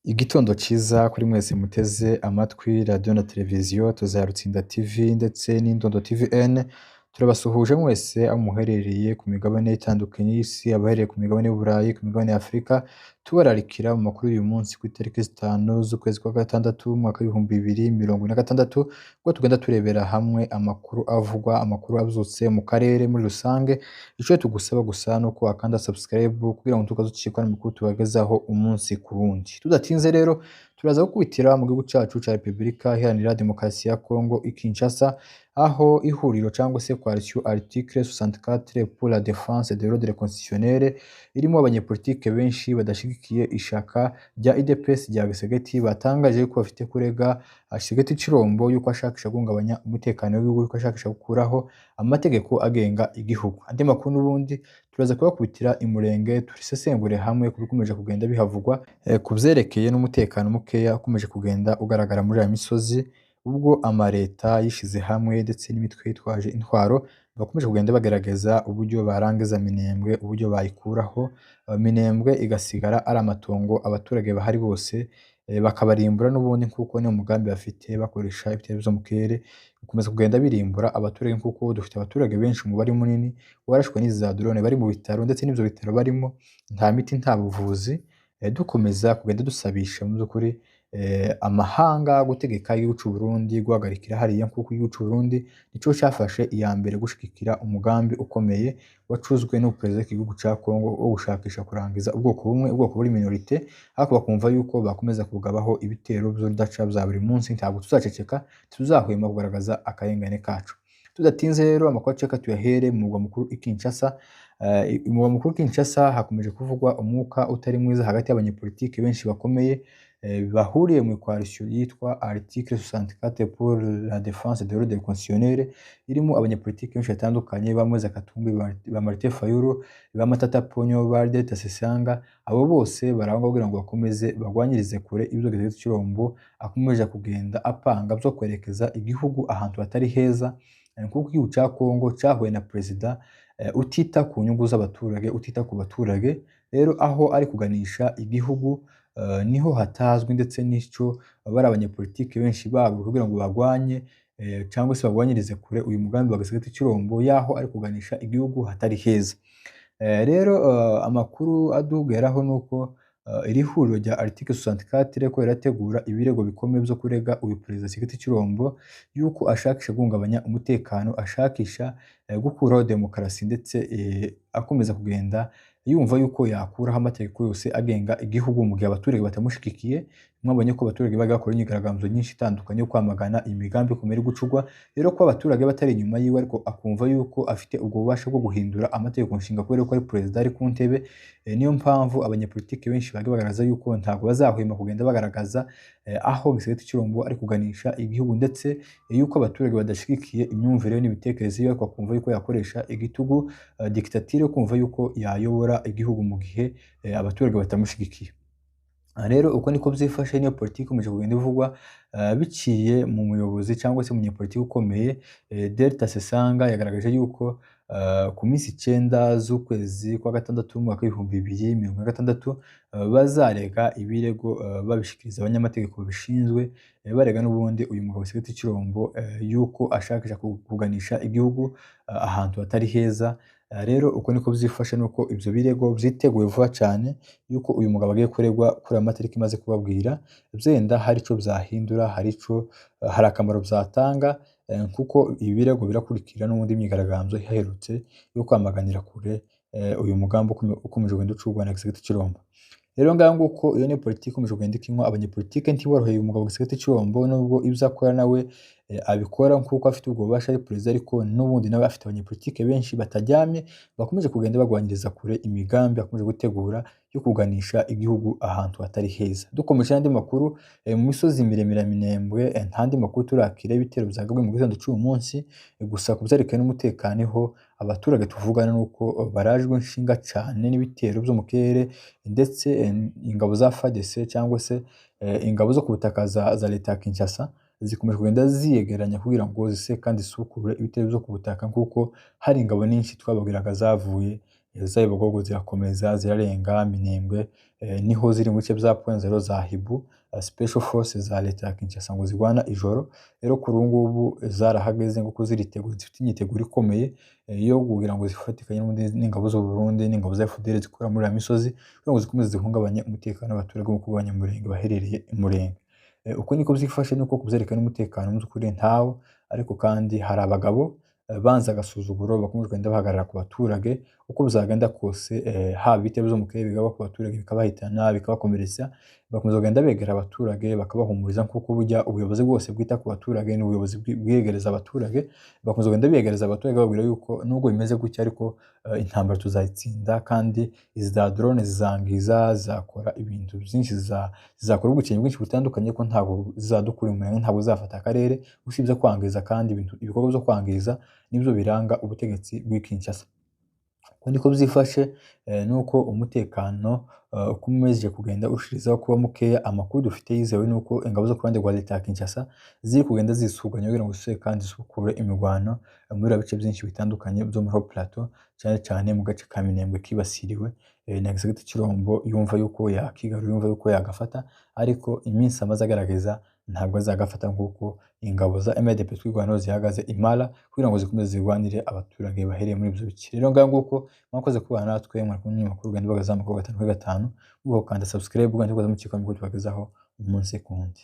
Igitondo ciza kuri mwese muteze amatwi radiyo na televiziyo Tuzarutsinda TV ndetse n'Indondo TVN, turabasuhuje mwese aho muherereye ku migabane itandukanye y'isi, abaherereye ku migabane y'Uburayi, ku migabane ya Afurika, tubararikira mu makuru y'uyu munsi ku itariki 5 z'ukwezi kwa gatandatu umwaka w'2026, ubwo tugenda turebera hamwe amakuru avugwa, amakuru avyutse mu karere muri rusange. Ico tugusaba gusa nuko wakanda subscribe kugira ngo ntukazucikwa n'amakuru tubagezaho umunsi ku wundi. Tudatinze rero turaza gukubitira mu gihugu cacu ca Repubulika Iharanira Demokarasi ya Kongo i Kinshasa, aho ihuriro cyangwa se coalition article 64 pour la défense de l'ordre constitutionnel irimo abanyepolitike benshi badashigikiye ishaka rya UDPS rya Tshisekedi, batangaje yuko bafite kurega Tshisekedi Tshilombo yuko ashakisha guhungabanya umutekano w'igihugu, yuko ashakisha gukuraho amategeko agenga igihugu. Andi makuru n'ubundi turaza kubakubitira imurenge, turisesengure hamwe ku bikomeje kugenda bihavugwa ku vyerekeye n'umutekano mukeya ukomeje kugenda ugaragara muri aya misozi, ubwo amareta yishize hamwe ndetse n'imitwe yitwaje intwaro bakomeje kugenda bagerageza uburyo barangiza Minembwe, uburyo bayikuraho, Minembwe igasigara ari amatongo, abaturage bahari bose bakabarimbura n'ubundi, kuko ni umugambi bafite, bakoresha ibitero vyo mu kirere gukomeza kugenda birimbura abaturage, kuko dufite abaturage benshi, umubare munini warashwe n'izi za drone bari mu bitaro, ndetse n'ivyo bitaro barimo nta miti, nta buvuzi. Dukomeza kugenda dusabisha mu by'ukuri amahanga gutegeka igihugu c'u Burundi guhagarikira hariya, kuko igihugu c'u Burundi nico cafashe iya mbere gushigikira umugambi ukomeye wacuzwe n'uperezida w'igihugu ca Kongo wo gushakisha kurangiza ubwoko bumwe, ubwoko buri minorité, ariko bakumva yuko bakomeza kugabaho ibitero vy'urudaca vya buri munsi. Ntabwo tuzaceceka, tuzahwema kugaragaza akarengane kacu. Tudatinze rero, amakuru aceka tuyahere mu murwa mukuru i Kinshasa. Umurwa mukuru Kinshasa hakomeje kuvugwa umwuka utari mwiza hagati y'abanyepolitike benshi bakomeye bahuriye mu coalition yitwa Article 64 pour la défense de l'ordre constitutionnel, irimo abanyepolitike benshi batandukanye, ba Moise Katumbi, ba Martin Fayulu, ba Matata Ponyo, ba Delta Sesanga. Abo bose barangwa kugira ngo bakomeze bagwanyirize kure ibyo Tshisekedi Tshilombo akomeje kugenda apanga byo kwerekeza igihugu ahantu hatari heza, kuko igihugu ca Kongo cahuye na perezida utita ku nyungu z'abaturage, utita ku baturage. Rero aho ari kuganisha igihugu niho hatazwi, ndetse n'ico bari abanyepolitike benshi babo kugira ngo bagwanye cyangwa se bagwanyirize kure uyu mugambi wa Tshisekedi Tshilombo yaho ari kuganisha igihugu hatari heza. Rero amakuru adugeraho nuko iri huriro rya Article 64 ko rirategura ibirego bikomeye byo kurega uyu perezida Tshisekedi Tshilombo yuko ashakisha guhungabanya umutekano, ashakisha gukuraho demokarasi, ndetse akomeza kugenda yumva yuko yakuraho amategeko yose agenga igihugu mu gihe abaturage batamushigikiye. Mwabonye ko abaturage bagiye bakora imyigaragambyo nyinshi itandukanye yo kwamagana imigambi ikomeye iri gucurwa. Rero ko abaturage batari inyuma yiwe, ariko akumva yuko afite ubwo bubasha bwo guhindura amategeko nshinga kubera ko ari perezida, ari ku ntebe. Niyo mpamvu abanyepolitike benshi bagiye bagaragaza yuko ntabwo bazahwema kugenda bagaragaza aho Tshisekedi Tshilombo ari kuganisha igihugu, ndetse yuko abaturage badashigikiye imyumvire n'imitekerereze yiwe, ariko akumva yuko yakoresha igitugu, dictature, kumva yuko yayobora igihugu mu gihe abaturage batamushigikiye. Rero uko niko byifashe, niyo politiki ikomeje kugenda ivugwa biciye mu muyobozi cyangwa se umunyepolitiki ukomeye Delta Sesanga. Yagaragaje yuko ku minsi 9 z'ukwezi kwa gatandatu mu mwaka w'2026 bazarega ibirego, babishikiriza abanyamategeko babishinzwe, barega n'ubundi uyu mugabo Tshisekedi Tshilombo yuko ashakisha kuganisha igihugu ahantu hatari heza. Rero uko niko byifashe, nuko ibyo birego byiteguye vuba cyane yuko uyu mugabo agiye kuregwa kuri aya matariki maze kubabwira. Byenda hari ico byahindura, hari ico, hari akamaro byatanga, kuko ibi birego birakurikira n'ubundi imyigaragambyo iherutse yo kwamaganira kure uyu mugambi ukomeje kugenda ucurwa na Tshisekedi Tshilombo. Rero ngaho nguko, iyo ni politiki ikomeje kugenda ikinwa. Abanyepolitike ntiboroheye umugabo Tshisekedi Tshilombo, nubwo ibyo akora nawe abikora nkuko afite ubwo bubasha, ari perezida, ariko n'ubundi nawe afite abanyepolitike benshi batajyamye, bakomeje kugenda bagwanyiriza kure imigambi akomeje gutegura yo kuganisha igihugu ahantu hatari heza. Dukomeje n'andi makuru, mu misozi miremire ya Minembwe, nta andi makuru turakira y'ibitero byagabwe mu gitondo cy'uyu munsi. Gusa ku byerekeye n'umutekano ho, abaturage tuvugana nuko barajwe inshinga cyane n'ibitero byo mu kirere, ndetse ingabo za FARDC cyangwa se ingabo zo ku butaka za leta ya Kinshasa zikomeje kugenda ziyegeranya kugira ngo zise kandi zisukure ibitero byo ku butaka, kuko hari ingabo nyinshi twababwiraga zavuye Za Bibogobogo zirakomeza zirarenga Minembwe, niho ziri mu bice bya Point Zero za Hibu, Special Force za leta ya Kinshasa ngo zirwana ijoro. Rero kuri ubu ngubu zarahageze ngo ziritegura, zifite imyiteguro ikomeye yo kugira ngo zifatikanye n'ingabo z'u Burundi n'ingabo za FDL zikorera muri iriya misozi, kugira ngo zikomeze zihungabanye umutekano w'abaturage bo ku Banyamulenge baherereye i Murenge. Uko niko byifashe, nuko kubyerekana n'umutekano mu by'ukuri ntawo, ariko kandi hari abagabo banze agasuzuguro bakomeje kugenda bahagarara ku baturage uko bizagenda kose, haba ibitero byo mu kirere bigaba ku baturage bikabahitana bikabakomeretsa, bakomeza kugenda begera abaturage bakabahumuriza, kuko burya ubuyobozi bwose bwita ku baturage ni ubuyobozi bwiyegereza abaturage. Bakomeza kugenda biyegereza abaturage bababwira yuko nubwo bimeze gutya ariko intambara tuzayitsinda, kandi izi za drone zizangiza, zizakora ibintu byinshi, zizakora ubwicanyi bwinshi butandukanye, ko ntabwo zizadukura Umurenge, ntabwo zizafata akarere usibye kwangiza, kandi ibikorwa byo kwangiza nibyo biranga ubutegetsi bw'i Kinshasa. Uko niko byifashe, nuko umutekano ukomeje kugenda urushirizaho kuba mukeya. Amakuru dufite yizewe nuko ingabo zo ku ruhande rwa leta ya Kinshasa ziri kugenda zisuganya kugira ngo zisubire kandi zisukure imirwano muri bice byinshi bitandukanye byo muri Haut Plateau, cyane cyane mu gace ka Minembwe kibasiriwe na Gisegeti Chilombo, yumva yuko yakigarura, yumva yuko yagafata, ariko iminsi amaze agaragaza ntabwo azagafata, nk'uko ingabo za MDP Twirwaneho zihagaze imara kugira ngo zikomeze zirwanire abaturage bahereye muri ibyo bice. Rero ngaho nguko, mwakoze kubana natwe, mwari kumwe n'umunyamakuru Uganda Bagaza amakuru 5 kuri 5, mugomba gukanda subscribe kugira ngo mukiko tubagezaho umunsi ku wundi.